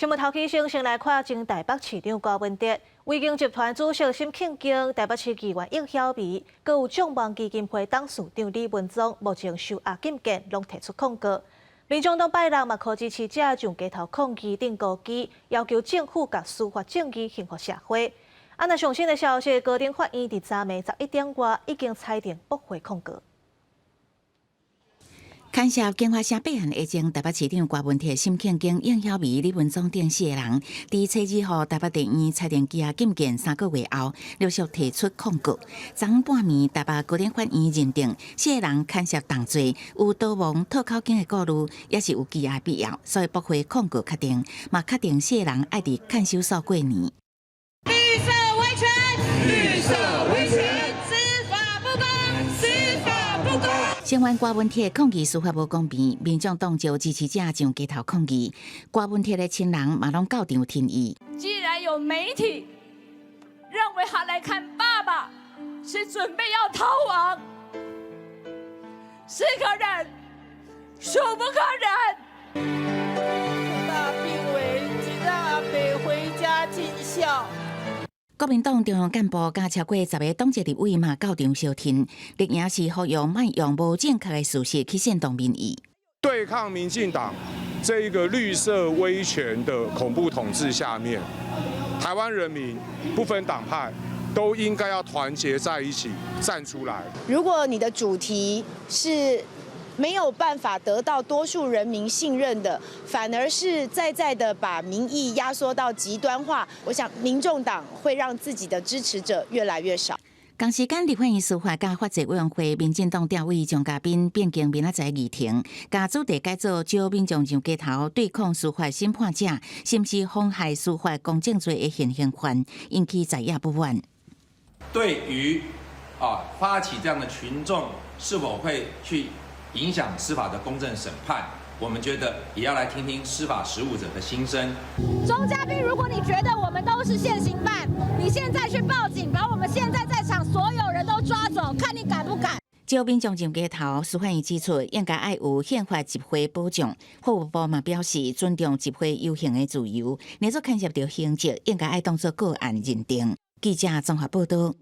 新聞頭起先先來看前台北市長柯文哲、維京集團主席沈慶京、台北市議員應曉薇，閣有眾望基金會董事長李文宗，目前受押禁見，攏提出控告。民眾黨拜六嘛，予支持者上街頭抗議釘孤枝，要求政府共司法正義還予社會。啊，若上新的消息，高等法院佇昨暝11點外已經裁定駁回控告。牽涉京華城八案的前台北市長柯文哲、沈慶京、應曉薇、李文宗等四個人，佇初二號台北地院裁定羈押禁見3個月後，陸續提出控告。昨昏半暝，台北高等法院認定四個人牽涉重罪，有逃亡、套口供的顧慮，也是有羈押必要，所以駁回控告決定，嘛確定四個人愛佇看守所過年。綠色威權，綠色威權，司法不公，司法不公。聲援柯文哲抗議司法無公平，民眾黨就支持者上街頭抗議，柯文哲的親人嘛攏到場挺伊。既然有媒體認為他來看爸爸是準備要逃亡，是可忍，孰不可忍。大病危，請讓阿伯回家盡孝。國民黨中央幹部佮超過10個黨籍立委嘛到場相挺，綠營是呼籲莫用無正確的事實去煽動民意。對抗民進黨這一個綠色威權的恐怖統治下面，台灣人民不分黨派都應該要團結在一起站出來。如果你的主題是沒有辦法得到多數人民信任的，反而是再再的把民意壓縮到極端化。我想，民眾黨會讓自己的支持者越來越少。同時間，立法院司法佮法制委員會民進黨調委張嘉賓變更明仔載議程，共主題改做招民眾上街頭對抗司法審判者，是毋是妨害司法公正罪的現行犯，引起在野不滿。對於啊發起這樣的群眾是否會去影響司法的公正審判，我們覺得也要來聽聽司法實務者的心聲。鍾嘉賓，如果你覺得我們都是現行犯，你現在去報警，把我們現在在場所有人都抓走，看你敢不敢？招民眾上街頭，司法院指出應該愛有憲法集會保障。法務部嘛表示尊重集會遊行的自由，若做牽涉著刑責，應該愛當作個案認定。記者綜合報道。